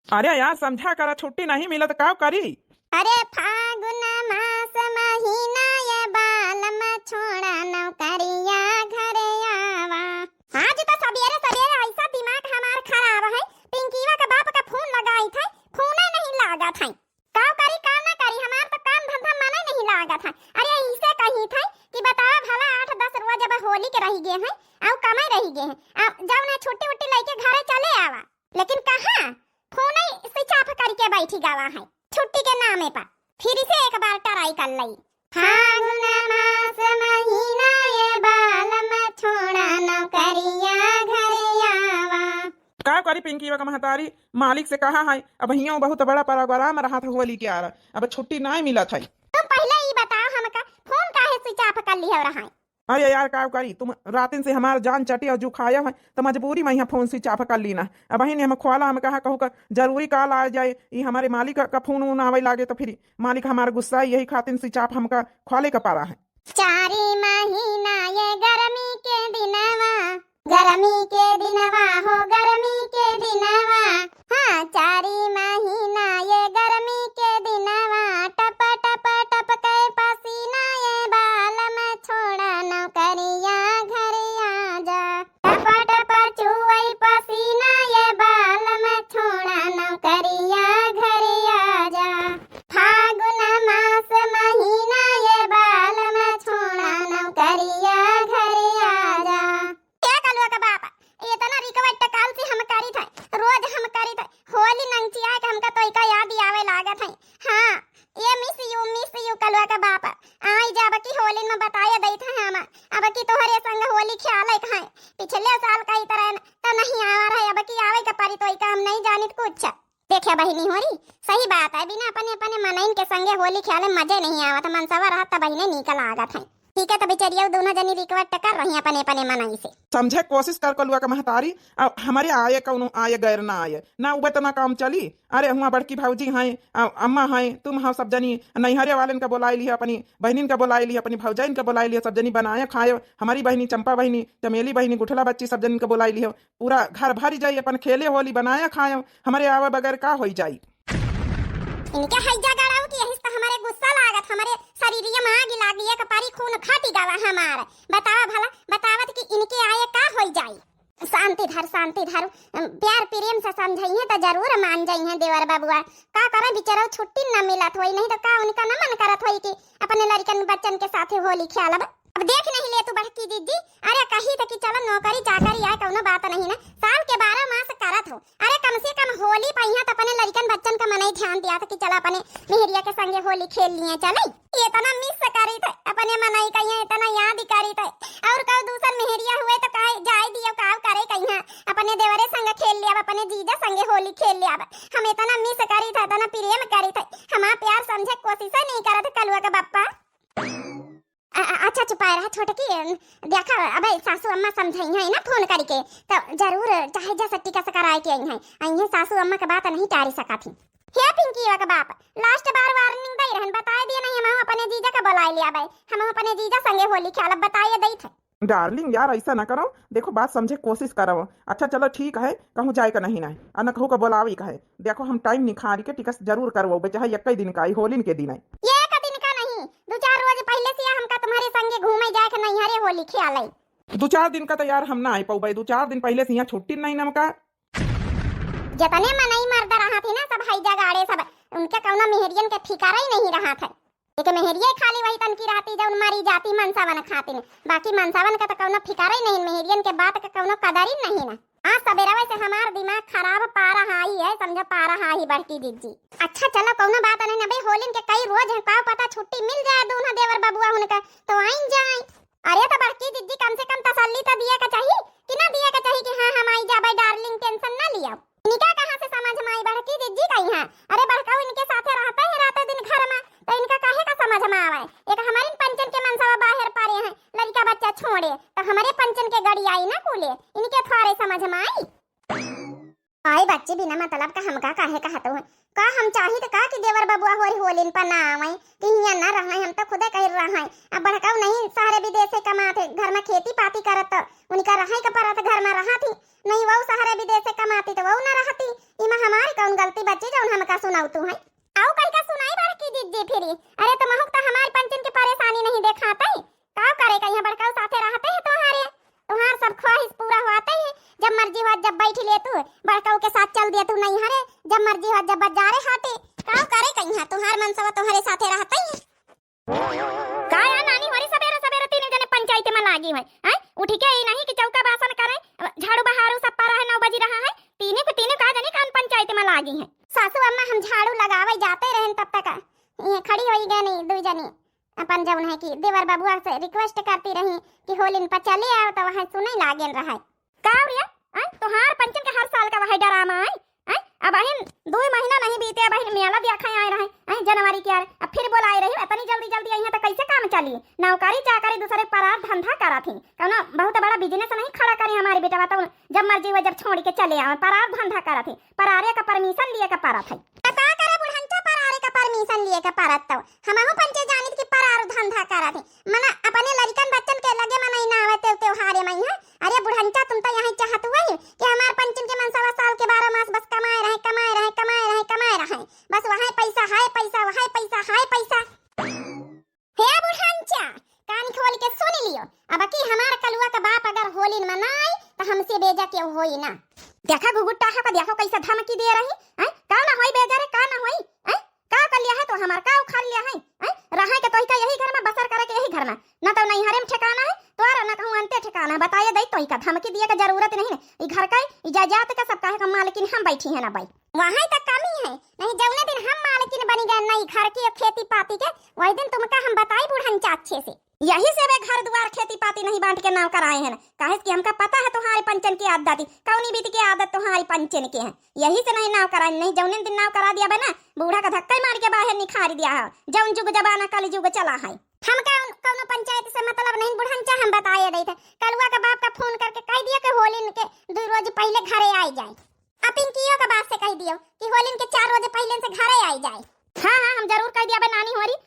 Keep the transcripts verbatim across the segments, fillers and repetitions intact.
अरे यार, समझा करा, छुट्टी नहीं मिलत, का करी? अरे फागुन मास महीना ये बालम, छोड़ा नौकरिया घरे आवा। आज तो सबेरे सबेरे ऐसा दिमाग हमार खराब है, पिंकीवा के बाप का फोन लगाई थे, फोने नहीं लागत है। का करी का ना करी, हमार तो काम धंधा मने नहीं लागत है। अरे इसे कही थे कि बतावा भला आठ दस रोज अब होली के रही गए हैं, आउ कमे रही गए हैं, आ जाओ ना छुट्टी उट्टी लेके घरे चले आवा। लेकिन कहाँ, फोन ही switch off करके बैठी गवा है छुट्टी के नामे पर। फिर से एक बार try कर लई। फागुन मास महीना ये बालम, छोड़ा नौकरिया घरे आवा। का करी पिंकीवा का महतारी, मालिक से कहा है, अब हियों बहुत बड़ा प्रोग्राम रहा था होली के आरा, अब छुट्टी नाय मिलत है। तुम पहले ई बताओ हमका, फोन काहे switch off कर लिहे रहा है? अरे यार, का करी, तुम रातिन से हमार जान चटे और जुखाया है, तो मजबूरी में यहाँ फोन switch off कर लीना। अब बहिन, हम ख्वाला, हम कहा कहू का जरूरी call आ जाए, ई हमारे मालिक का, का फोन उन आवे लागे, तो फिर मालिक हमार गुस्सा, यही खातिर switch off हमका ख्वाले का पारा है। चारी महीना ये गर्मी के दिनवा, गर्मी के दिनवा हो, गर्मी के दिनवा। हाँ, चारी महीना ये गर्मी के दिनवा, टप टप टप के पसीना ये बालम, छोड़ा नौकरिया घरे आजा। टप टप चुवई पसीना ये बालम, छोड़ा नौकरिया घरे आजा। फागुन मास महीना ये बालम, छोड़ा नौकरिया घरे आजा। ए कलुआ का बाप, इतना request काल से हम करी थे, रोज हम करी थे, होली नंगचिया के हमका तोइका याद आवे लागत है। हाँ, ये miss you, miss you कलुआ का बाप, आई जा अब की होली में बताए दई थे हम, अब की तोहरे संग होली खेले के है। पिछले साल कही तरह न, तो नहीं आवा रहे, अब की आवे के परी तोइका, हम नहीं जानित कुछ। देखिया बहिनी होरी, सही बात है, बिना अपने अपने मनइन के संगे होली खेले मजे नहीं आवत, मनसवा रहत त बहिने नीक लागत है। ठीक है, तो बिचरिया दोनों जनी request कर रही अपने अपने मनई से। समझे कोशिश कर कलुआ का महतारी, अब हमारे आए कौनो आए गैर ना आए, ना उबे तो ना काम चली। अरे हुआ बड़की भौजी हैं, अ-, अम्मा हैं, तुम हो सब जनी, नैहरे वालन का बोलाई लिहे, अपनी बहनिन का बोलाई लिहे, अपनी भौजाइन का बोलाई लिहे, सब जनी बनाए खाए, हमारी बहनी चंपा बहनी, चमेली बहनी, गुठला बच्ची, सब जनिन का बोलाई लिहे। पूरा घर भर जाई, अपन खेले होली बनाया खायो, हमरे आवे बगैर का होई जाई? इनके हैजा गड़ाऊ कि यही से तो हमरे गुस्सा लागत, हमरे शरीरिया में आग लागी, एक पारी खून फटी गवा हमार। बतावा भला, बतावत कि इनके आए का होई जाई? शांति धर, शांति धर, प्यार प्रेम से समझइहे तो जरूर मान जइहे देवर बबुआ। का करे बिचारो छुट्टी न मिलत होई, नहीं तो का उनका न मन करत होई कि अपने लड़कन बच्चन के साथे होली खेलब? अब देख नहीं ले तू बड़की दीदी, अरे कही त कि चलो नौकरी चाकरी आए, कौनो बात नहीं ना, साल के बारह मास करत हो, अरे कम से कम होली पहिया त अपने लड़कन बच्चन का मनई ध्यान दिया था कि चलो अपने मेहरिया के संगे होली खेल लिए चले। ये इतना miss करी थे अपने मनई का, ये इतना याद करी थे, और कहू दूसर मेहरिया हुए तो कहे जाए दियो, का करे कहिया, अपने देवरे संग खेल लिया, अपने जीजा संगे होली खेल लिया। हम इतना miss करी थे, इतना प्रेम करी थे, हमार प्यार समझे कोशिश नहीं करत कलुआ का बप्पा। अ-, अ-, अच्छा, चुपाए रहा छोटकी, अम, देखा, अबे सासू अम्मा समझइहैं ना फोन करके, तो जरूर चाहे जैसे टिकस कराए के अइहैं, अइहैं, सासू अम्मा के बात नहीं टारी सकत ही। हे पिंकीवा के बाप, last बार warning दई रहन, बताए दिए नहीं, हम अपने जीजा का बुलाए ले आबे, हम अपने जीजा संगे होली खेलब, बताए दई थे। Darling यार, ऐसा ना करो, देखो बात समझे कोशिश करो। अच्छा चलो ठीक है, कहूँ जाए का नहीं ना, आ न कहूँ का बोलावे का है। देखो हम time निखारी के टिकस जरूर करवाओ, चाहे एक ही दिन का, ई होलिन के दिन है। ये एक दिन का नहीं, दो चार रोज पहले से हमका तुम्हारे संगे घूमे जाए के नैहरे होली खेले। दो चार दिन का तो यार हम ना आए पाउबे, दो चार दिन पहले से यहाँ छुट्टी नहीं नमका। जितने मनई मर्द रहा थी ना सब हैजा गाड़े सब, उनके कौनो मेहरियन के फिकर ही नहीं रहा था। एक मेहरिये खाली वही तन की रहती जौन मरी जाती मनसावन खातिन, बाकी मनसावन का तो कौनो फिकर ही नहीं, मेहरियन के बात का कौनो कदर ही नहीं ना। आज सबेरवे से हमार दिमाग खराब पा रहा ही है, समझो पा रहा ही बड़की दीदी। अच्छा चलो कौनो बात नहीं, अबे होलिन के कई रोज है, का पता छुट्टी मिल जाए दोनों देवर बबुआ उनका तो आइन जाए। अरे तो बड़की दीदी कम से कम तसल्ली तो दिए का चाहिए कि ना दिए का चाहिए कि हाँ हम आई जाबे darling, tension ना लिया। इनका कहाँ से समझ में आई बड़की दीदी का यहाँ? अरे बड़काऊ इनके साथे रहते हैं रात दिन घर में, तो इनका काहे का समझ में आवे? एक हमारे पंचन के मनसवा बाहर पारे हैं, लड़का बच्चा छोड़े, तो हमारे पंचन के गड़ी आई ना कूले, इनके थोड़े समझ में आई। आई बच्ची बिना मतलब का हमका काहे कहत हो? का हम चाही तो का कि देवर बबुआ होरी होलिन पर ना आवे, कि हियां ना रहे, हम तो खुदे कह रहे। अब बड़काऊ नहीं शहरे विदेश से कमात है, घर में खेती पाती करत तो उनका रहे का परत, घर में रहा थी, नहीं वो शहरे विदेश से कमाती तो वो ना रहती। इमा हमारी कौन गलती बैठी ले तू, बड़कऊ के साथ चल दिया तू नैहरे, जब मर्जी हो जब बजारे हाटे। काव करे कहिया, तुहार मनसवा तुहरे साथे रहतई। का या नानी होरी, सबेरे सबेरे तीन जने पंचायत में लागी है, हैं? उठ के ई नहीं कि चौका बासन करे, झाड़ू बहारू सब परा है, नौ बजी रहा है, तीने को तीने का जने कौन पंचायत में लागी है। सासू अम्मा, हम झाड़ू लगावे जाते रहन, तब तक ये खड़ी होई गए नहीं दुई जनी। अपन जौन है कि देवर बबुआ से request करती रही कि होलिन पर चले आओ, तो वहाँ सुने लागेन रहे। का रे, आय, तोहार पंचन के हर साल का वही drama है, आय? अब अहिन दुई महीना नहीं बीते, अब अहिन मेला देखा आए रहे, आय, जनवरी के आए, अब फिर बोलाए रही, इतनी जल्दी जल्दी आई है तो कैसे काम चली? नौकरी चाकरी दूसरे परार धंधा करा थी, कौनो बहुत बड़ा business नहीं खड़ा करे हमारे बेटवा, तो जब मर्जी हुआ जब छोड़ के चले आवे, परार धंधा करा थी, परारे का permission लिए का परा थी। तो का करे बुढ़ंचा, परारे का permission लिए का परत, तो हमहू पंचे जानित कि परार धंधा करा थी, मना अपने लड़िकन बच्चन के लगे मनई ना आवे ते त्योहारे में है। अरे बुढ़ंचा, तुम तो यही चाहत हुई कि हमार पंचन के मनसवा साल के बारह मास बस कमाए रहे, कमाए रहे, कमाए रहे, कमाए रहे, बस वही पैसा है, पैसा वही पैसा है, पैसा। हे बुढ़ंचा, कान खोल के सुन लियो, अब की हमार कलुआ का बाप अगर होलिन मनाई तो हमसे बेजा के होई ना। देखा घुघुट्टा है का, देखो कैसे धमकी दे रही, हैं? का ना होई बेजा रे, का ना होई, हैं? का कर लिया है तो हमार, का उखाड़ लिया है, हैं? रहे के तोही का यही घर में, बसर करे के यही घर में, ना तो नैहरे में ठिकाना है तोहरा, ना कहूँ अंते ठिकाना है। बताइए दई, तोही का धमकी दिए के जरूरत नहीं है। ई घर का, ई जायदाद का सब काहे का मालकिन हम बैठी है ना बाई। वहाँ तो कमी है, नहीं जौने दिन हम मालकिन बनी गए नई घर की खेती पाती के, वही दिन तुमका हम बताई बुढ़ंचा अच्छे से। यही से वे घर दुआर खेती पाती नहीं बांट के नाव कराए हैं, काहे कि हमका पता है तुम्हारे पंचन की आदत, कौनी बीत की आदत तुम्हारे पंचन के है, यही से नहीं नाव कराए, नहीं जौने दिन नाव करा दिया बना, बूढ़ा का धक्का मार के बाहर निखार दिया है। जौन जुग जमाना कल जुग चला है। हमका उन, कौनो पंचायत से मतलब नहीं बुढ़ंचा, हम बताए देते। कलुआ का बाप का फोन करके कह दिया कि होलिन के दो रोज पहले घरे आई जाए। आ पिंकियो का बाप से कह दियो कि होलिन के चार रोज पहले से घरे आई जाए। हाँ हाँ, हम जरूर कह दिया बे नानी होरी।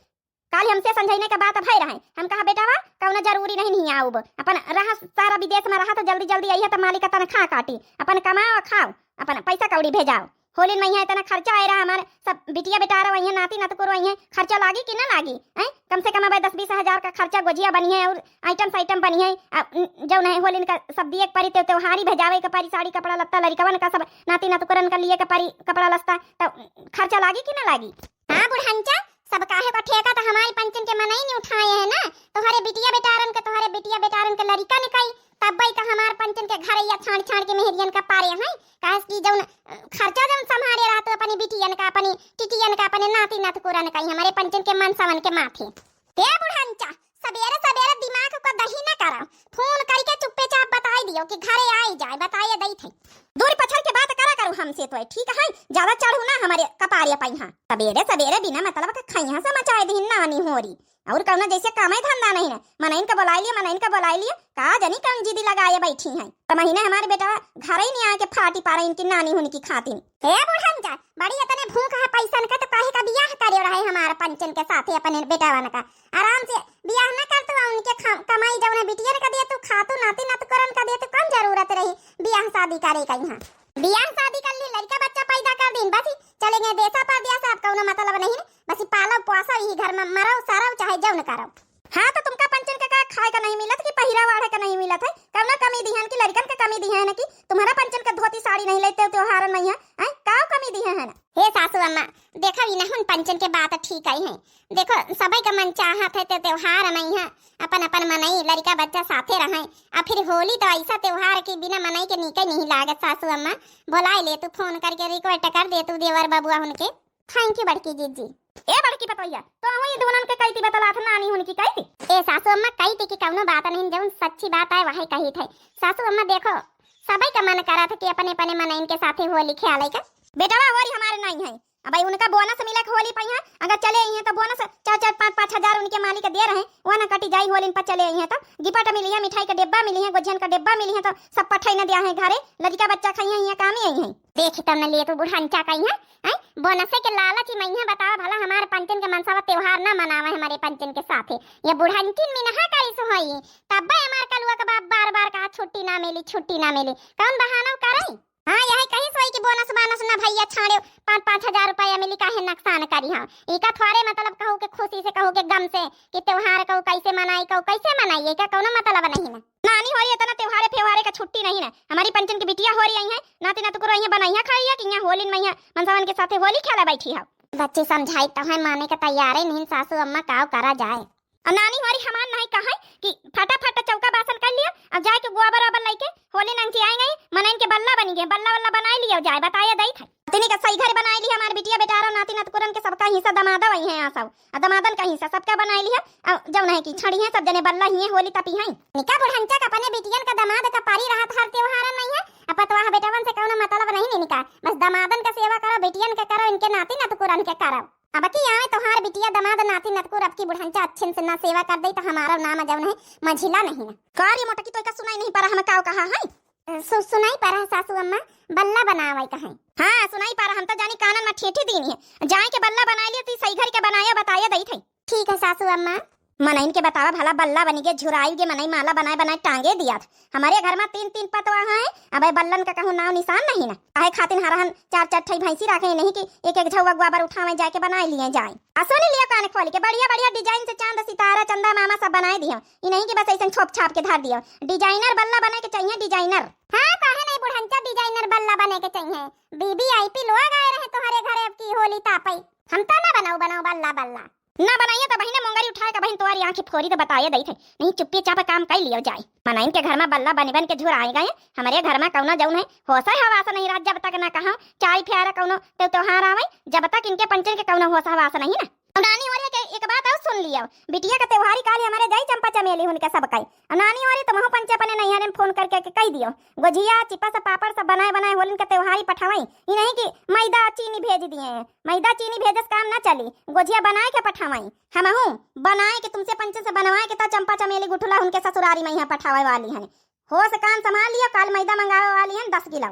काल हमसे समझाइने के बात भय रहे, हम कहा बेटावा कौनो जरूरी नहीं, नहीं आउब, अपन रहा सारा विदेश में रहा तो जल्दी जल्दी आई है तो मालिक का तनख्वाह काटी, अपन कमाओ खाओ, अपन पैसा कौड़ी भेजाओ। होलिन में यहाँ इतना खर्चा आए रहा हमारे, सब बिटिया बेटारा वही है, नाती नातकुर वही है, खर्चा लागी कि ना लागी, हैं? कम से कम अब दस बीस हजार का खर्चा, गोजिया बनी है और आइटम साइटम बनी है, आ, न, जौन है होलिन का सब दिए के परी, ते त्योहारी भेजावे के परी, साड़ी कपड़ा लत्ता लड़िकवन का सब नाती नातकुरन का लिए के परी कपड़ा लत्ता, तो खर्चा लागी कि ना लागी? हाँ बुढ़ंचा, सब काहे का ठेका तो हमारी पंचन के मनई नहीं उठाए है ना, तुम्हारे बिटिया बेटारन के, तुम्हारे बिटिया बेटारन के लड़िकन कई, तब भाई तो हमार पंचन के घरैया छाड़ छाड़ के मेहरियन का पारे हैं, काहे कि जौन, अ, खर्चा जौन संभाले रहा तो अपनी बिटियन का, अपनी टिटियन का, अपने नाती नातकुरन का, हमारे पंचन के मनसवन के माथे। हे बुढ़ंचा, सबेरे सबेरे दिमाग को दही न करा, फोन करके चुप्पे चाप बताई दियो कि घरे आई जाए, बताइए दई थे। दूर पछड़ के बात करा करू हमसे तो, ठीक है, ज्यादा चढ़ू ना हमारे कपारे पै। हाँ, सबेरे सबेरे बिना मतलब का खैहा से मचाए दिन नानी होरी, और कौनो जैसे कामे धंधा नहीं ना, मनइन का बोलाई लिया, मनइन का बोलाई लिया, का जनी कौन जिदी लगाए बैठी हैं। त महीने हमारे बेटा घरे ही नहीं आए के फाटी पारे इनकी नानी होने की खातिर। हे बुढ़ंचा, बड़ी इतने भूख है पैसन का तो काहे का बियाह करे रहे हमारे पंचन के साथे अपने बेटावन का। आराम से बियाह न कर तू, उनके खा-, कमाई जौन बिटियन का दे तू, खा तू, नाती नातकुरन का दे तू, कौन जरूरत रही बियाह शादी करे का यहाँ? बियाह शादी कर ली, लड़का बच्चा पैदा कर दीन, बस ही चले गए देशा परदेश, अब कौनो मतलब नहीं, बस ही पालो पोसो यही घर में, मरो सरो चाहे जौन करो। हाँ, तो तुमका पंचन के का खाए का नहीं मिलत कि पहिरा ओढ़े का नहीं मिलत है? कौनो कमी दिहन कि लड़कन के कमी दिहन कि तुम्हारा पंचन के धोती साड़ी नहीं लेते हो, त्योहार नहीं है, हैं? का कमी दिहन? हे सासू अम्मा, देखा, इनहुन पंचन के बात ठीक आई है। देखो, सबई का मन चाहत है ते त्योहार मनई है, अपन अपन मनई, लड़का बच्चा साथे रहे। आ फिर होली तो ऐसा त्योहार के बिना मनई के नीके नहीं लागत। सासू अम्मा, बोलाए ले तू, फोन करके request कर दे तू देवर बबुआ हुनके। Thank you बड़की जीजी। ए बड़की पतोहिया, तो वही दोनन के कही थी बतलात नानी हुनकी कही थी। ए सासू अम्मा, कही थी कि कौनो बात नहीं, जौन सच्ची बात आए वही कही थे। सासू अम्मा देखो, सबई का मन करत है कि अपने अपने मनइन के साथे होली खेले का। बेटवा होरी हमारे नहीं है, अब भाई उनका बोनस मिले के होली पइहा, अगर चले आई हैं तो बोनस चार चार पाँच पाँच हजार उनके मालिक दे रहे, वो ना कटी जाई। होलिन पर चले आई हैं तो गिफ्ट मिली है, मिठाई का डिब्बा मिली है, गोजियन का डिब्बा मिली है, तो सब पठाई न दिया है घरे, लड़का बच्चा खाई हैं, यहाँ कामे आई हैं। देख तब न ले तू बुढ़ंचा कही है, हैं? बोनसे के लालच में यहाँ बतावा भला हमारे पंचन के मनसवा त्योहार ना मनावे हमारे पंचन के साथे। ये बुढ़ंचिन मिनहा करी सो होई, तब्बे हमार कलुआ के बाप बार बार कहा छुट्टी ना मिली, छुट्टी ना मिली। कौन बहाना करे? हाँ, यही कही सोई कि बोनस मानस ना भैया छाड़े, पाँच पाँच हजार रुपया मिली, काहे नुकसान करी। हाँ, इका थोड़े मतलब कहू के खुशी से, कहू के गम से कि त्योहार कहू कैसे मनाई, कहू कैसे मनाई, इका कौनो मतलब नहीं ना। ना, नानी होरी, इतना त्योहारे फेवहारे का छुट्टी नहीं ना। हमारी पंचन की बिटिया होरी आई है, नाती नतकुर आई है, बनइहा खाइया कि यहाँ होलिन मइहा मनसवन के साथे होली खेला बैठी है। बच्ची समझाई तो है, माने के तैयारे नहीं सासू अम्मा, काव करा जाए। और नानी होरी हमार नहीं कहे कि फटाफट चौका बासन कर लिया, अब जाए के गोबर ओबर लेके होली नंग से आई गई, मनइन के बल्ला बनी गए, बल्ला वल्ला बनाई लिया जाए, बताया दई था। तिनी का सही घर बनाई ली हमार बिटिया बेटारा नाती नतकुरन के सबका हिस्सा दमादा वही है यहाँ सब। आ दमादन का हिस्सा सबका बनाई लिया। आ जौन है कि छड़ी है सब जने बल्ला ही है, होली तपी है। निका बुढ़ंचा का अपने बिटियन का दमाद का पारी रहत हर त्योहारन नहीं है। आ पतवाह बेटवन से कौनो मतलब नहीं निका। बस दमादन का सेवा करो, बिटियन के करो, इनके नाती नतकुरन के करो। अब की आवे तोहार बिटिया दमाद नाती नतकुर, अब की बुढ़ंचा अच्छे से ना सेवा कर दे तो हमारा नाम जौन है मझिला नहीं ना। का रे मोटकी, तोय का सुनाई नहीं पड़ा हम काव कहा है? सु-, सुनाई पड़ा है सासू अम्मा, बल्ला बनावे का है। हाँ सुनाई पड़ा, हम तो जानी कानन में ठेठी दीनी है। जाए के बल्ला बनाए लिया, ती सही घर के बनाया बताया दई थे। ठीक है सासू अम्मा। मनइन के बतावा भला, बल्ला बनी गे, झुराई गे, मनई माला बनाए बनाए टांगे दिया था। हमारे घर में तीन तीन पतवा हैं, अब बल्लन का कहूँ नाव निशान नहीं ना। काहे खातिर हरहन चार चार ठई भैंसी रखे नहीं कि एक एक झौवा गोबर उठावे जाके बनाए लिए जाए। आ सुन लिया कान खोल के, बढ़िया बढ़िया design से चांद सितारा चंदा मामा सब बनाए दियो। ई नहीं कि बस ऐसे छोप छाप के धर दियो। Designer बल्ला बने के चाहिए, designer। हाँ काहे नहीं बुढ़ंचा, designer बल्ला बने के चाहिए। वीवीआईपी लोग आए रहे तुम्हारे घरे, अब की होली तापई। हम तो ना बनाऊ बनाऊ बल्ला बल्ला। ना बनाइए तो बहिने मोंगरी उठाए का बहिन तुम्हारी आंखें फोरी तो बताए दई थे। नहीं चुप्पी चाप काम कर लियो जाए। मनइन के घर में बल्ला बनी बन के झुराए गए, हमारे घर में कौनो जौन है होसा हवास नहीं रहा जब तक ना कहा चाय प्यारा कौनो तो त्योहार आवे, जब तक इनके पंचन के कौनो होसा हवास नहीं ना। अब नानी हो रही के एक बात और सुन लियो, बिटिया का त्योहारी काल हमारे जाई चंपा चमेली उनके सब कई। अब नानी हो रही तुमहू पंचे अपने नैहरन फोन करके के कह दियो, गोझिया चिप्स पापड़ सब बनाए बनाए होलिन के त्योहारी पठावई। ई नहीं कि मैदा चीनी भेज दिए हैं, मैदा चीनी भेजस काम ना चली, गोझिया बनाए के पठावई। हमहू बनाए के तुमसे पंचे से बनवाए के ता चंपा चमेली गुठुला उनके ससुरारी में यहाँ पठावे वाली हन। होस कान संभाल लियो, काल मैदा मंगावे वाली हन दस किलो।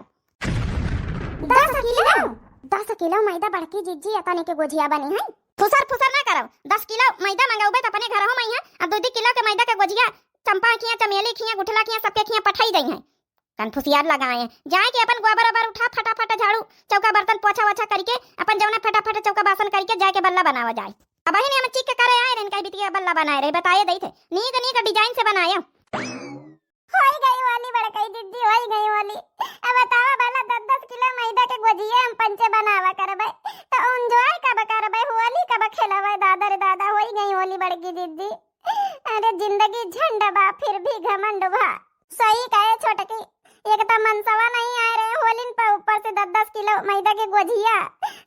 दस किलो? दस किलो मैदा बड़की जिज्जी अतने के गोझिया बनी है। फुसर फुसर ना करो, दस किलो मैदा मंगौबे तो अपने घर हो मैया अब दो दो किलो के मैदा के गोझिया चंपा खिया, चमेली खिया, गुठला खिया, सबके खिया पठाई दई है। कन फुसियार लगाए हैं, जाए के अपन गोबर ओबर उठा, फटाफट झाड़ू चौका बर्तन पोछा वोछा करके अपन जौना फटाफट चौका बासन करके जाए के बल्ला बनावा जाए। अब ही हम चिक करे आए रहे, कहीं बिटिया बल्ला बनाए रहे, बताए दई थे, नीक नीक design से बनाए। होई गई होली बड़कई जिज्जी, होई गई होली। अब बतावा भला दस दस किलो मैदा के गोझिया हम पंचे बनावा करबे, तो enjoy कब करबे, होली कब खेलबे? दादा रे दादा, होई गई होली बड़की जिज्जी। अरे जिंदगी झंड बा फिर भी घमंड बा। सही कहे छोटकी, एक तो मनसवा नहीं आए रहे होलिन पर, ऊपर से दस दस किलो मैदा के गोझिया।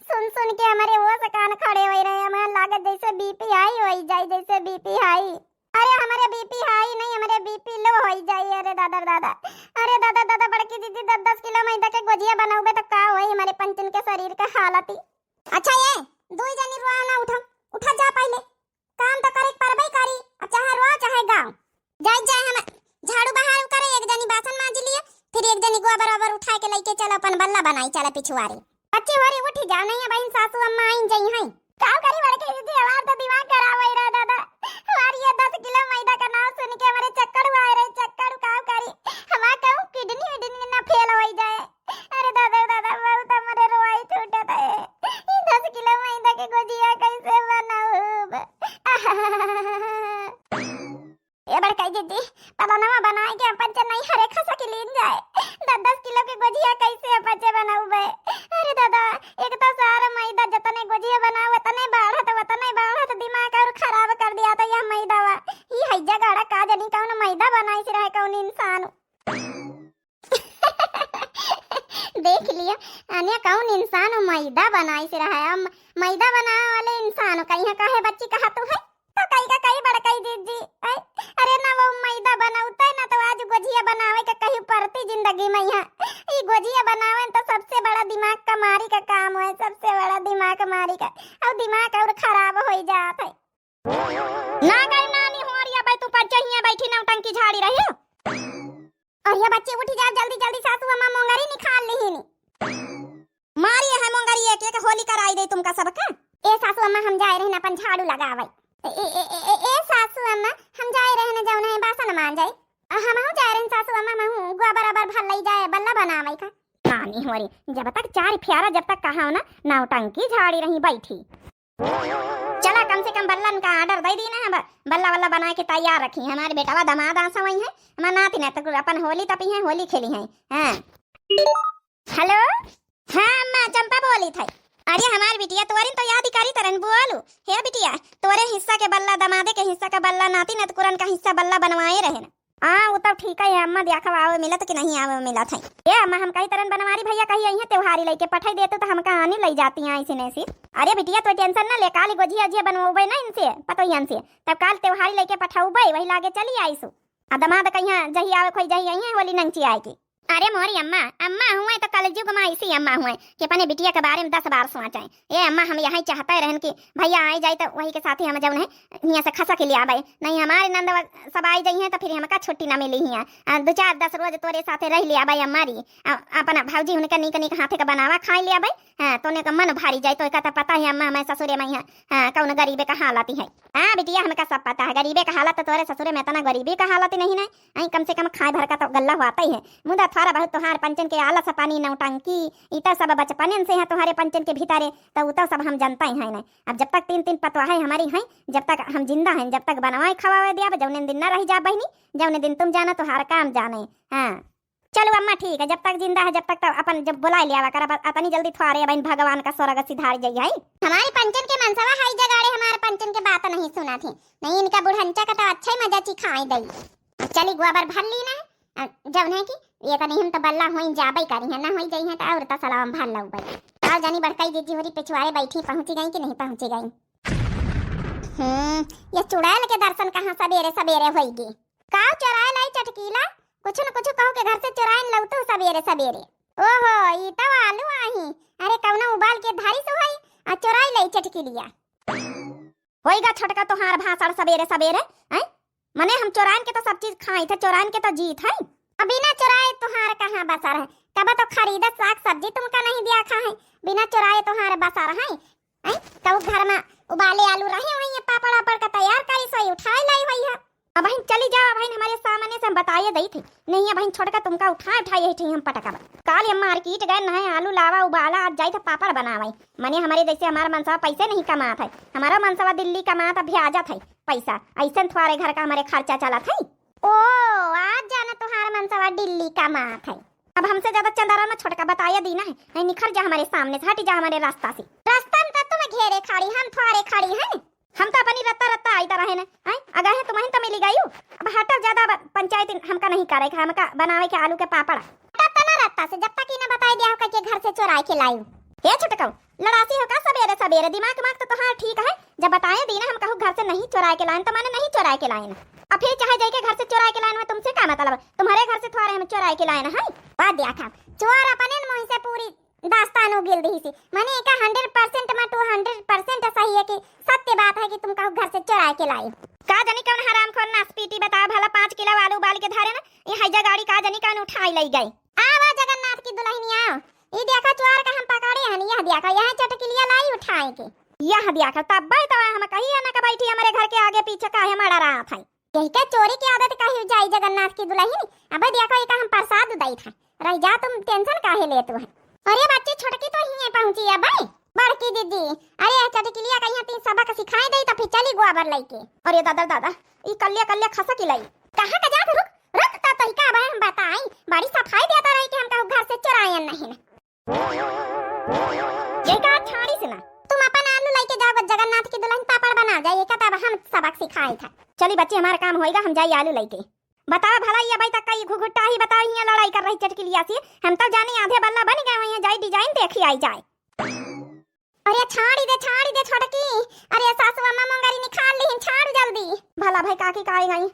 सुन सुन के हमारे होस कान खड़े होई रहे, हमारे लागत जैसे BP high होई जाए, जैसे BP high। अरे हमरे BP high नहीं, हमरे BP low होई जाई। अरे दादा रे दादा, अरे दादा दादा, बड़की जिज्जी दस दस किलो मैदा के गोझिया बनौबे तो का होई हमरे पंचन के शरीर के हालत ही। अच्छा ये दुई जनी रोआ ना, उठा, उठा जा पहले, काम तो करे के परबे करी, अब चाहे रोआ चाहे गाओ। जाई जाए हम झाड़ू बहारू करे, एक जनी बासन मांज लिए, फिर एक जनी गोबर ओबर उठा के लेके चलो अपन बल्ला बनाई चला पिछुआरे। बच्ची होरी उठी जाओ, नहीं बहिन सासू अम्मा आइन जई हैं। काव करी बड़की जिज्जी, हमार तो दिमाग खराब होई रहा दादा। हमार ये दस किलो मैदा का नाम सुन के हमारे चक्कर हुआ रहे, चक्कर। काव करी, हमार कहूँ kidney विडनी ना fail होई जाए। अरे दादा दादा, बहुत हमारे रोवाई छूटत है। ये दस किलो मैदा के गोझिया कैसे बनाऊब? ए बड़काई जिज्जी, पलनवा बनाए के अपन से नहीं हरे खसा के लीन जाए। दस दस किलो के गोझिया कैसे अपन से बनाऊबे? अरे दादा, एक तो सारा मैदा जतने गोझिया बनाओ, उतने बाढ़त, उतने बाढ़त, दिमाग और खराब कर दिया था यह मैदावा। ई हैजा गाड़ा का जनी कौन मैदा बनाई से रहे कौन इंसान। देख लिया, अने कौन इंसान मैदा बनाई से रहा है। हम मैदा बनावे वाले इंसान कहीं कहे बच्ची कहा तू है? तो कई का कई बड़काई जिज्जी, ऐ? अरे ना वो मैदा बनावते ना तो आज गोझिया बनावे के कहीं पड़ती जिंदगी में यहाँ। ई गोझिया बनावे तो सबसे बड़ा दिमाग का मारी का काम है, सबसे बड़ा दिमाग मारी का। और दिमाग और खराब होई जात है। ना गई नानी हो रही है, तू पंचे हियां बैठी नौटंकी झाड़ी रही हो। अरे बच्ची उठी जाओ जल्दी जल्दी, सासू अम्मा मोंगरी निकाल लिहिनी। मारी है मोंगरी एक एक होली कराई दे तुमका सबका। ए सासू अम्मा हम जाए रहे अपन झाड़ू लगावे। ए, ए, ए, ए, ए, ए सासू अम्मा हम जाए रहे न जौन है बासन मांजे। अ, हमहू जाए रहे सासू अम्मा, महू गोबर अबर भर लई जाए बल्ला बनावे का। नानी हो रही, जब तक चार प्यारा जब तक कहा हो ना, नौटंकी झाड़ी रही बैठी। चला, कम से कम बल्लन का order दइ दीन है, ब-, बल्ला वल्ला बनाए के तैयार रखी है। हमारे बेटवा दमाद आसा वही है, हमार नाती नातुन अपन होली तपी है, होली खेली है। हाँ। Hello, हाँ अम्मा, चंपा बोली थई। अरे हमार बिटिया, तोरिन तो याद ही करी तरन, बोलू। हे बिटिया, तोरे हिस्सा के बल्ला, दमादे के हिस्सा का बल्ला, नाती नतकुरन का हिस्सा बल्ला बनवाए रहे ना। हाँ, उ तो ठीक है अम्मा, देखा आवे मिलत कि नहीं आवे मिलत है। ए अम्मा, हम कही तरन बनवारी भैया कही आई है, त्योहारी लइके पठाई देतू तो हमका आनी लई जाती हैं ऐसे नहीं से। अरे बिटिया, तो tension ना ले, काल गोजिया उजिया बनवबे ना इनसे, पतोहियन से, तब काल त्योहारी लइके पठौबे, वही लागे चली आईसु। आ दमाद कहिया जही आवे खोई जही आई है, होली नंगची आए की। अरे मोरी अम्मा, अम्मा हुए तो कलजुग मा इसी अम्मा हुए कि अपने बिटिया के बारे में दस बार सोचे। ए अम्मा, हम यही चाहते रहन कि भैया आए जाए तो वही के साथ ही हम जौन है हियाँ से खसा के ले आवे, नहीं हमारे नंदवा सब आई जाई हैं तो फिर हमका छुट्टी ना मिली हियाँ। आ, दो चार दस रोज तोरे साथे रह ले आवे अम्मा री। आ, अपना भौजी उनके नीक नीक हाथे का बनावा खाए ले आवे। हाँ, तोने का मन भारी जाए तो एका तो पता है अम्मा, मैं ससुरे में यहाँ, हाँ, कौन गरीबे का हालत है। हाँ बिटिया, हमका सब पता है, गरीबे का हालत तो तोरे ससुरे में इतना गरीबी का हालत नहीं ना। आई कम से कम खाए भर का तो गल्ला हुआता ही है। मुदा थोड़ा बहुत तोहार पंचन के आलस पानी नौटंकी, ई तो सब बचपन से है तोहारे पंचन के भीतरे, तो उ तो सब हम जनता ही है ना। अब जब तक तीन तीन पतवा है हमारी हैं, जब तक हम जिंदा हैं, जब तक बनवाए खवावे दिया, जौने दिन ना रह जा बहिनी, जौने दिन तुम जाना तोहार काम जाने। हाँ चलो अम्मा ठीक है, जब तक जिंदा है जब तक तो अपन जब बुलाए लिया कर, अब अतनी जल्दी थोड़े बहन भगवान का स्वर्ग सिधार जाई है। हमारी पंचन के मनसवा हाई जगाड़े, हमारे पंचन के बात नहीं सुना थी, नहीं इनका बुढ़ंचा का तो अच्छा ही मजा चिखाई दई। अब चली गोबर भर ली ना, अ, जौन है कि ये तो नहीं हम तो बल्ला होई जाबे करी है, ना होई जाई है तो और तो सलाम भर लऊ बई। और जानी बड़काई दीदी होरी पिछवाड़े बैठी पहुंची गई कि नहीं पहुंची गई। हम्म, ये चुड़ैल के दर्शन कहाँ सबेरे सबेरे होइगी। का चोराए लाई चटकीला? कुछ न कुछ कहू के घर से चोराइन लौतू सबेरे सबेरे। ओहो, ई तो आलू आही। अरे कौनो उबाल के धारी सुहाई आ चोराई लाई चटकीलिया। होइगा छोटका तोहार भाषण सबेरे सबेरे, हैं? मने हम चोराइन के तो सब चीज खाई थे, चोराइन के तो जीत है। अब बिना चोराए तोहार कहाँ बसर है? कब तो खरीदा साग सब्जी तुमका नहीं दिया खा है, बिना चोराए तोहार बसर है। हैं? कहू घर में उबाले आलू रहे हुई है, पापड़ वापड़ का तैयार करी, सोई उठाए लाई हुई है। अब हम चली जाओ, अब हम हमारे सामने से हम बताइए दई थे। नहीं, अब हम छोटका तुमका उठाए उठाए यही थे हम पटकब। काल हम मार्केट गए, नहे आलू लावा उबाला, आज जाई थे पापड़ बनावे। मने हमारे जैसे हमारा मनसवा पैसे नहीं कमात है, हमारा मनसवा दिल्ली कमात है, ब्याजत है पैसा, ऐसे थोड़े घर का हमारे खर्चा चलत है। ओ, आज जाना तोहार मनसवा दिल्ली कमात है। अब हमसे ज्यादा चंदारा में छोटका बताया दीना है, नहीं निखर जा हमारे सामने से, हट जा हमारे रास्ता से। रास्ता में तो तुम घेरे खड़ी, हम थोड़े खड़ी हैं। हम तो अपनी रत्ता रत्ता आई तरह है ना, हैं? अगर है तुम्हें तो मिली गई। अब हटो ज्यादा ब-, पंचायत हमका नहीं करे, हमका बनावे के आलू के पापड़। हटो तो ना रत्ता से, जब तक इन्हें बताई दिया हो के घर से चोराए के लाई। हे छोटका, लड़ासी हो का सबेरे सबेरे? दिमाग दिमाग तो तोहार ठीक है, जब बताए दीना हम कहू घर से नहीं चोराए के लाइन तो माने नहीं चोराए के लाइन। अब फिर चाहे जाइके घर से चोराए के लाइन में तुमसे का मतलब? तुम्हारे घर से थोड़े हम चोराए के लाइन है। वाह देखा, चोर अपने मुंह से पूरी दास्तान उगिल दी सी। माने एका hundred percent में two hundred percent सही है कि सत्य बात है कि तुम कहू घर से चोराए के लाई। का जानी कौन हरामखोर नासपीटी बताओ भला, पाँच किलो आलू उबाल के धरे ना, ये हैजा गाड़ी का जानी कौन उठाई लई गई। आवा जगन्नाथ की दुल्हनिया, ई देखा चोर का हम पकड़े हन, यह देखा, यह चटकिलिया लाई उठाए के। यह देखा, तब तो हम कही है ना कि बैठी हमारे घर के आगे पीछे काहे मड़ा रहा था। यही के चोरी की आदत कही जाई जगन्नाथ की दुल्हन। अब देखो, ये का हम प्रसाद दई था, रह जा तुम, tension काहे लेत हो? अरे बच्ची, छोटकी तो हियाँ पहुँची है भाई, बड़की दीदी। अरे यह चटकिलिया कहिया तीन सबक सिखाए दई तो फिर चली गोबर लइके। अरे दादा दादा, ई कल्ले कल्ले खसक लई। कहाँ का जात, रुक रुक, तो तोहिका अब हम बताई, बड़ी सफाई देता रही कि हम कहू घर से चोरायन नहीं। ये का छाड़ी से ना, तुम अपन आलू लइके जाओ, जगन्नाथ की दुल्हन पापड़ बना जाए, ये का तब हम सबक सिखाए था। चली बच्ची, हमारा काम होएगा, हम जाई आलू लइके। बताओ भला, ये अबे तक का ये घुघुट्टा ही बताओ, यहाँ लड़ाई कर रही चटकिलिया से। हम तो जानी आधे बल्ला बन गए, वहीं जाई design देखी आई जाए। अरे छाड़ी दे, छाड़ी दे छोटकी। अरे सासू अम्मा मोंगरी निकाल ली, छाड़ जल्दी। भला भाई काकी का आई गई?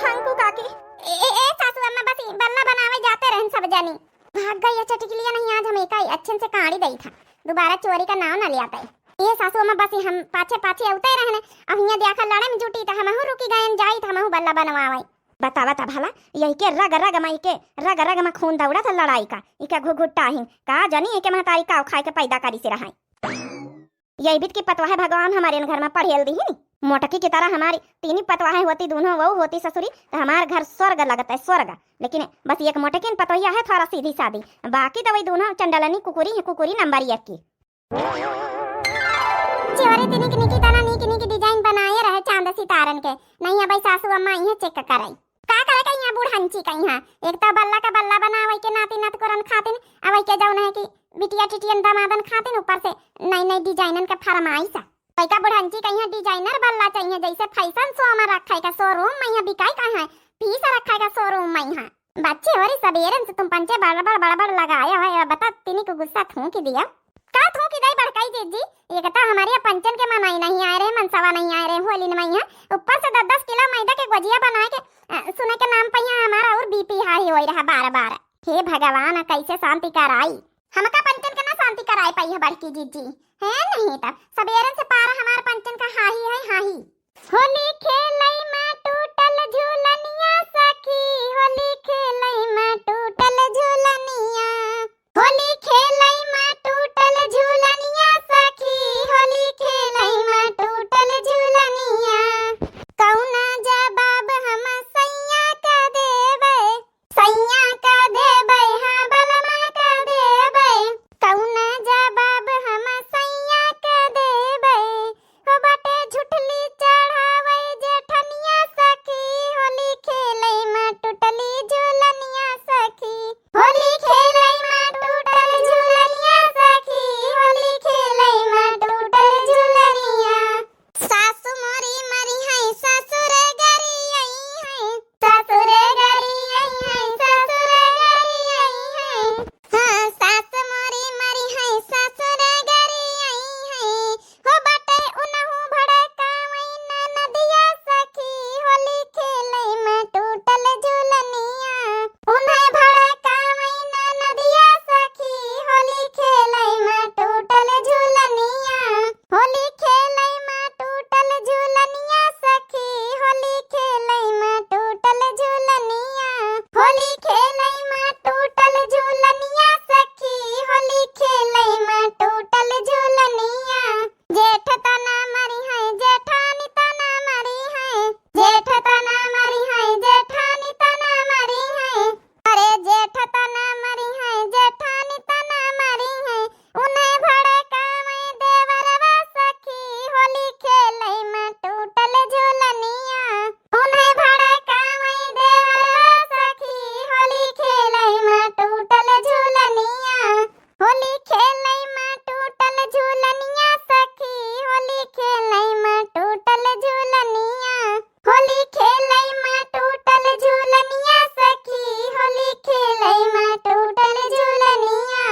हंकू काकी। ए, ए, ए, सासू अम्मा, बस ई बल्ला बनावे जाते रहन सब जानी। भाग गई है चटकिलिया, नहीं आज हम एका अच्छे से काढ़ी दई था। दोबारा चोरी का नाम ना लिया था। ए सासू अम्मा, बस ई हम पाछे पाछे अउते रहने, अब हियाँ देखा लड़े में जुटी तो हमहू रुकी गए, जाई तो हमहू बल्ला बनवावे। बतावा ता भला, यही के रग रग में, के रग रग में खून दौड़ा था लड़ाई का, इके घुघुट्टा ही का जानी, इके महतारी काव खाए के पैदा करी से रहाई। यही बीत की पतवाहे भगवान हमारे घर में पढ़ेल दी ही। मोटकी की तरह हमारी तीनी पतवाहे होती, दोनों वहू होती ससुरी, तो हमार घर स्वर्ग लगता है, स्वर्ग। लेकिन बस एक मोटकिन पतोहिया है थोड़ा सीधी सादी, बाकी तो वही दोनों चंडलनी कुकुरी है, कुकुरी नंबर एक की। चेवरे तिनिक निकी तना नीक नीक design बनाए रहे चांद सितारन के। नहीं अबै सासू अम्मा इहे check करे। का करे कहिया बुढ़ंची कहिया? एक तो बल्ला का बल्ला बनावै के नाती नतकुरन खातिन, अबै के जौन है कि बिटिया टिटियन दमादन खातिन ऊपर से नई नई designन के फरमाइश। लइका बुढ़ंची कहिया designer बल्ला चाहिए, जैसे fashion show में रखे का showroom में यहाँ बिकाई का है, piece रखे का showroom में यहाँ। बच्चे होरी सबेरन से तुम पंचे बड़बड़ बड़बड़ लगाए हो, अब बता तिनी को गुस्सा थूकी दिया। का थूकी दई बड़काई जिज्जी? एक तो हमारे पंचन के मनाई नहीं आए रहे, मनसवा नहीं आए रहे होली में यहाँ, ऊपर से दस दस किलो मैदा के गोजिया बनाए के, अ, सुने के नाम पे यहाँ हमारा और BP high होई रहा बार बार। हे भगवान, कैसे शांति कराई? हमका पंचन के ना शांति कराए पाई है बड़की जिज्जी। है नहीं तब सबेरन से पारा हमार पंचन का हाही है हाही। होली खेलई में टूटल झूलनिया सखी, होली खेलई में टूटल झूलनिया। होली खेलई में टूटल झूलनिया सखी, होली खेलई में टूटल झूलनिया। कौना जवाब हम सैया का देबै, सैया का देबै, हाँ बलमा का देबै। कौना जवाब हम सैया का देबै, हो बाटे झुठली चढ़ावै जेठनिया सखी, होली खेलई में टूटली झूलनिया सखी, होली खेलई में टूटल झूलनिया सखी, होली खेलई में टूटल झूलनिया। सासु मोरी मरी है, ससुर गरी आई है, ससुर गरी आई है, ससुर गरी आई है। हाँ, सास मोरी मरी है, ससुर गरी आई है। हो बाटे उनहु भड़कावै ननदिया सखी, होली खेलई में टूटल झूलनिया। उन्हें भड़कावै ननदिया सखी, होली खेलई में टूटल झूलनिया। होली खेलई में टूटल झूलनिया सखी, होली खेलई में टूटल झूलनिया। होली खेलई में टूटल झूलनिया सखी, होली खेलई में टूटल झूलनिया। जेठ तना मरी है, जेठानी तना मरी है, जेठ तना मरी है, जेठानी तना मरी है। अरे जेठ तना मरी है, जेठानी तना मरी है, उन्हें भड़कावै देवरवा सखी, होली खेलई में टूटल झूलनिया। उन्हें भड़कावै देवरवा सखी, होली खेलई में टूटल झूलनिया। होली खेलई में टूटल झूलनिया सखी, होली खेलई में टूटल झूलनिया। होली खेलई में टूटल झूलनिया सखी, होली खेलई में टूटल झूलनिया।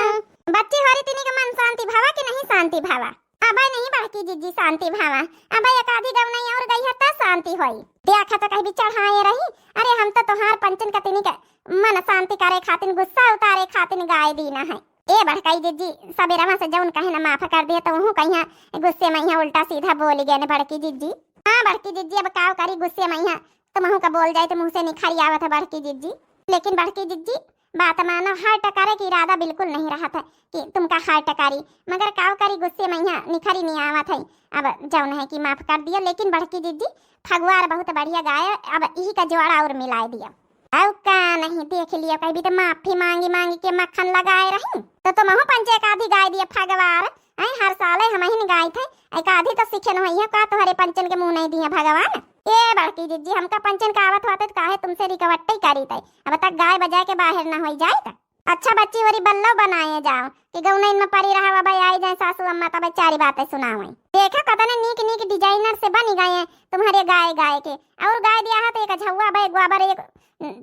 बच्ची होरी तिनी के मन शांति भावा कि नहीं शांति भावा? अबै नहीं बड़की जिज्जी शांति भावा, अबै एक आधी गवनई और गई है त शांति होई। देखा तो कहीं भी चढ़ाए रही, अरे हम तो तोहार पंचन का तिनी के मन शांति करे खातिन, गुस्सा उतारे खातिन गाय दीना है। ए बड़काई जिज्जी, सबेरवा से जौन कहे ना माफ कर दिए, तो उहू कहिया गुस्से में यहाँ उल्टा सीधा बोल गए ने बड़की जिज्जी। हाँ बड़की जिज्जी, अब काव करी गुस्से में यहाँ, तुमहू का बोल जाए तो मुँह से निखरी आवत है बड़की जिज्जी। लेकिन बड़की जिज्जी, बात मानो, hurt करे के इरादा बिल्कुल नहीं रहत है कि तुमका hurt करी, मगर काव करी गुस्से में यहाँ निखरी नहीं आवत है। अब जौन है कि माफ कर दियो, लेकिन बड़की जिज्जी फगुआर बहुत बढ़िया गाए, अब इही का जोड़ा और मिलाए दियो। अउ का नहीं, देख लियो, कहीं भी तो माफी मांगी मांगी के मक्खन लगाए रही, तो तुमहू पंचे एक आधी गाए दियो फगवार। ऐ हर साले हमहिन गाइत है, एक आधी तो सीखे न होई है का, तोहरे पंचन के मुंह नहीं दिए भगवान। ए बड़की जिज्जी, हमका पंचन का आवत होते तो काहे तुमसे रिकवट्टे करी तय, अब तक गाय बजाए के बाहर न होई जाए त। अच्छा बच्ची, वरी बल्लो बनाए जाओ कि गौनैन में पड़ी रहा, अब आई जाए सासू अम्मा तब चारी बातें सुनावे। देखा कतने नीक नीक designer से बनी गए तुम्हारे गाय गाय के, और गाय दिया है तो एक झौआ बे ग्वाबर एक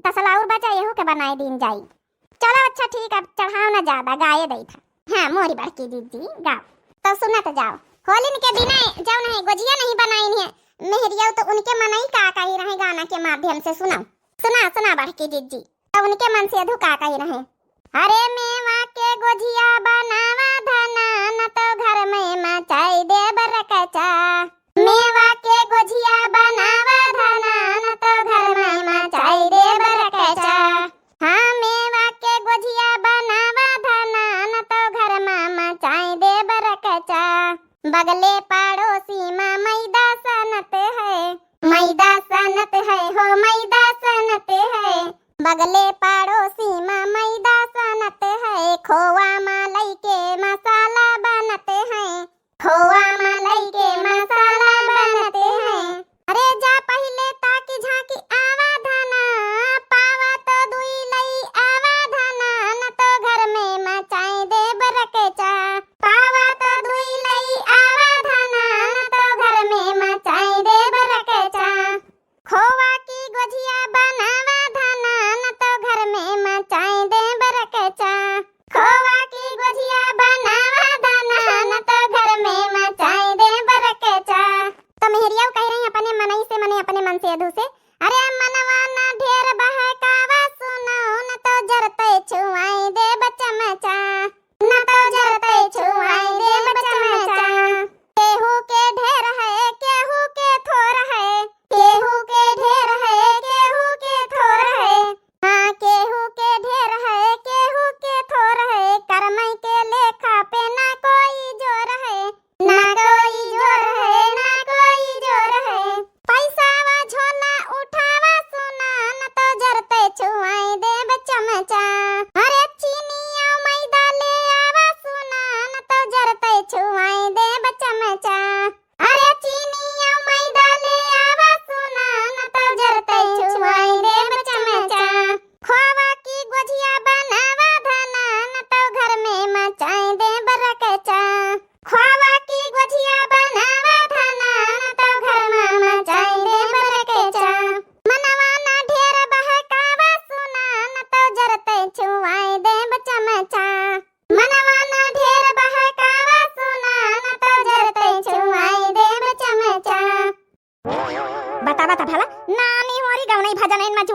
तसला और बचा, यहू के बनाए दीन जाई। चलो अच्छा ठीक, अब चढ़ाओ ना ज्यादा, गाए दई था। हाँ मोरी बड़की जिज्जी गाओ। तो सुनत जाओ, होलिन के दिने जौन है गोजिया नहीं बनाइन है मेहरियो, तो उनके मनई का कही रहे गाना के माध्यम से सुनाओ। सुना सुना बड़की जिज्जी, तो उनके मन से अधू का कही रहे। अरे मेवा के गोजिया बनावा धना, न तो घर में मचाई देब रकचा। मेवा के गोजिया बनावा धना, न तो घर में मचाई देब रकचा। हाँ मेवा के गोजिया बनावा धना, न तो घर में मचाई देब रकचा। बगले पड़ोसी में मैदा सनत है, मैदा सनत है हो, मैदा सनत है। बगले पड़ोसी में मैदा सनत है, खोवा में लइके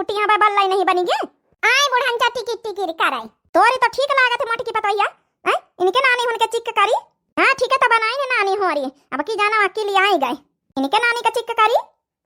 टिहा बा बल्ला ही नहीं बनी गे। आई बुढ़ंचा टिकिर टिकिर करे। तोरी तो ठीक लागत है मोटकी पतोहिया। हैं? इनके नानी हुनके चिक करी। हाँ ठीक है तो बनाई ने नानी होरी। अब की जाना अकेली आई गए। इनके नानी का चिक करी।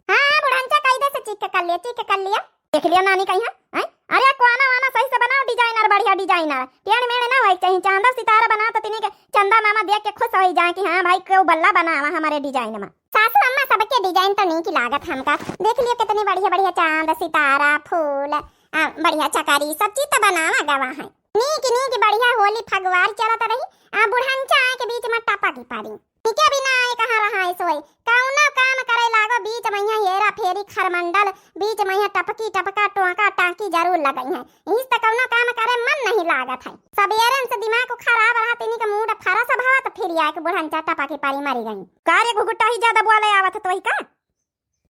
हाँ बुढ़ंचा कही दे से चिक कर लिया, चिक कर लिया। देख लिया नानी कही है। हैं? अरे कोना वाना सही से बनाओ designer, बढ़िया designer। टेढ़ मेढ़ ना होए के चाहिए। चांदा सितारा बनाओ तो तिनी के चंदा मामा देख के खुश हो जाए कि हाँ भाई केहू बल्ला बनावा हमारे design में। सासू अम्मा सबके design तो नीक लागत हमका। देख लियो कितनी बढ़िया बढ़िया चांद सितारा फूल, आ, बढ़िया चकारी सब चीज तो बनावा गवा है। नीक नीक बढ़िया होली फगवार चलत रही। आ बुढ़ंचा आए के बीच में टपकी पड़ी। ठीक है बिना आए कहाँ रहा है सोई। कौनो काम करे लागो बीच में यहाँ हेरा फेरी खरमंडल, बीच में यहाँ टपकी टपका टोंका टांकी जरूर लगई है। इस त कौनो काम करे मन नहीं लागत है। सबेरन से दिमाग खराब रहा, तिनी के मूड फरस भवा तो फिर आके बुढ़ंचा टपकी पड़ी मरी गई। का रे घुघुटा ही ज्यादा बोले आवत है तोही का?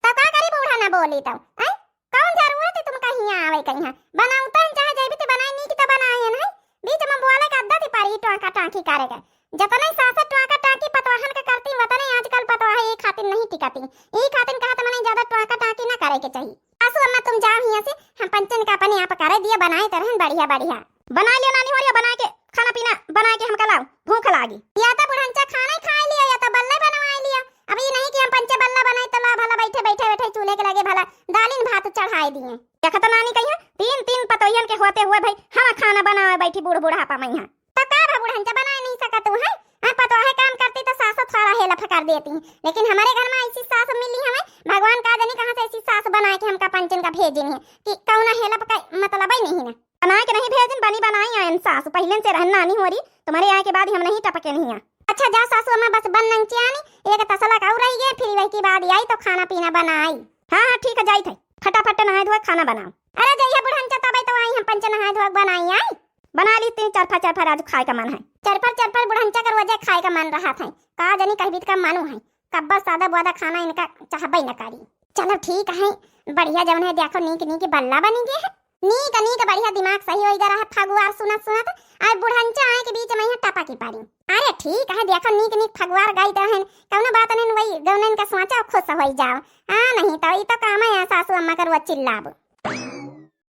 तो का करी बूढ़ा ना बोली तो, हैं? कौन जरूरत है तुमका हियाँ आवे के हियाँ? बनाऊ तो चाहे जैबी तो बनाई नीक तो बनाए हैं, नहीं? बीच में बोले का आदत ही पड़ी टोंका टांकी करे के। जतने सास टोंका टांकी पतवाहन के करती वतने आजकल पतवाह ई खातिर नहीं टिकती। ई खातिर कहा तो मने ज्यादा टोंका टांकी ना करे के चाहिए। सासू अम्मा तुम जाओ हियाँ से, हम पंचन का अपने आप करे दिया बनाए तो रहन बढ़िया बढ़िया। बना लिया नानी होरिया, बना के खाना पीना बना के हमका लाओ, भूख लागी। या तो बुढ़ंचा खाना ही खा लिया या तो बल्ला बनवा लिया। अब ये नहीं कि हम पंचे बल्ला बनाई तो ला भला बैठे बैठे बैठे चूल्हे के लगे भला दालिन भात चढ़ाई दिए। देखा तो नानी कहिया तीन तीन पतोहियन के होते हुए भाई हम खाना बनावे बैठी बूढ़ बुढ़ापा में यहाँ। तो का बा बुढ़ंचा बनाए नहीं सकत तू है? हाँ पतोहे काम करती तो सासो थोड़ा हेल्प कर देती, लेकिन हमारे घर में ऐसी सास मिली हमें, भगवान का जानी कहाँ से ऐसी सास बनाए के हमका पंचन का भेजी है कि कौना हेल्प का मतलब ही नहीं ना। बनाए के नहीं भेजन, बनी बनाई आयन सासु, पहिले से रहन नानी होरी, तुम्हारे आए के बाद हम नहीं टपके नहीं आ। अच्छा जा सासु अम्मा, बस बन नंग चियानी, एक तसला का और रही गए, फिर वही के बाद आई तो खाना पीना बनाई। हाँ, हाँ, ठीक है, जाई थे, फटाफट नहाए धोए खाना बनाओ। अरे जइया बुढ़ंचा तबे तो आई हम पंच नहाए धोए बनाई आई। बना ली तीन चरफा चरफा आज खाए का मन है। चरफर चरफर बुढ़ंचा का रोजे खाए का मन रहा था, का जानी कहबीत का मानू है, कब्बा सादा बुआदा खाना इनका चाहबे न करी। चलो ठीक है, बढ़िया जवन है, देखो नीक नीक बल्ला बनी गए है, नीक नीक बढ़िया दिमाग सही होई गया रहा फगुआर सुनत सुनत। आए बुढ़ंचा आए के बीच में यहाँ टपकी पड़ी। अरे ठीक है, देखो नीक नीक फगुआर गाइत रहन, कौनो बात नहीं, वही गौनन का सोचा खुश होई जाओ। हाँ नहीं तो ई तो काम है सासू अम्मा का रोज चिल्लाब।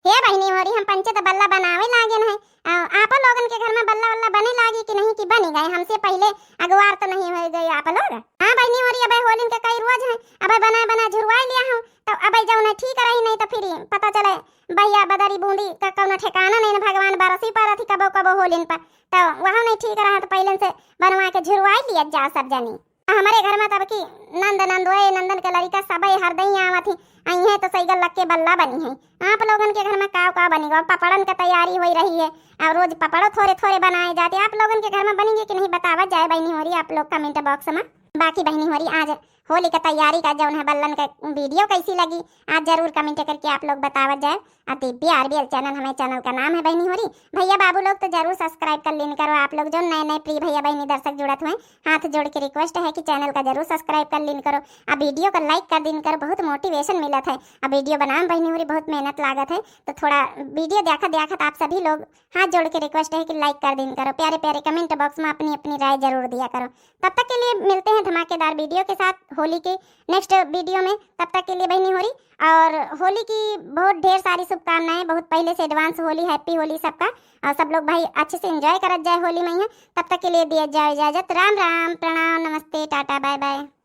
हे बहिनी होरी, हम पंचे तो बल्ला बनावे लागे न है। आ, आप लोगन के घर में बल्ला वल्ला बने लागी कि नहीं कि बनी गए? हमसे पहिले अगवार तो नहीं हो गए आप लोग। हाँ बहिनी होरी, अबे होलिन के कई रोज है, अबे बनाए बनाए झुरवाई लिया हूँ, तो अबे जौन है ठीक रही, नहीं तो फिर पता चले भैया बदरी बूंदी का कौनो ठिकाना नहीं न, भगवान बरसी पर अथी कबो कबो होलिन पर, तो वह नहीं ठीक रहा, तो पहिले से बनवा के झुरवाई लिया जा सब जनी। आ हमरे घर में तब की नंद नंदोए नंदन के लड़िका सबे हरदई आवत ही, अइहें तो सैगल लग के बल्ला बनी है। आप लोगन के घर में काव काव बनी गो, पपड़न के तैयारी होई रही है, और रोज पपड़ो थोरे थोरे बनाए जाते। आप लोगन के घर में बनी गए कि नहीं बतावा जाए बहिनी होरी आप लोग comment box में। बाकी बहिनी होरी आज होली के तैयारी का जौन है बल्लन का video कैसी लगी, आज जरूर comment करके आप लोग बतावा जाए। आ दिव्या आरबीएल channel हमें channel का नाम है बहिनी होरी। भैया बाबू लोग तो जरूर subscribe कर लीन करो। आप लोग जो नए नए प्रिय भैया बहिनी दर्शक जुड़त हुए, हाथ जोड़ के request है कि channel का जरूर subscribe कर लीन करो। आ video का like कर दीन करो, बहुत motivation मिलत है। आ video बनावे में बहिनी होरी बहुत मेहनत लागत है, तो थोड़ा video देखत देखत आप सभी लोग हाथ जोड़ के request है कि like कर दीन करो, प्यारे प्यारे comment box में अपनी अपनी राय जरूर दिया करो। तब तक के लिए मिलते हैं धमाकेदार video के साथ होली के next video में। तब तक के लिए बहिनी होरी और होली की बहुत ढेर सारी शुभकामनाएं, बहुत पहले से advance होली, happy होली सबका। और सब लोग भाई अच्छे से enjoy करत जाए होली में यहाँ। तब तक के लिए दिया जाए इजाजत। राम राम, प्रणाम, नमस्ते, टाटा, bye bye।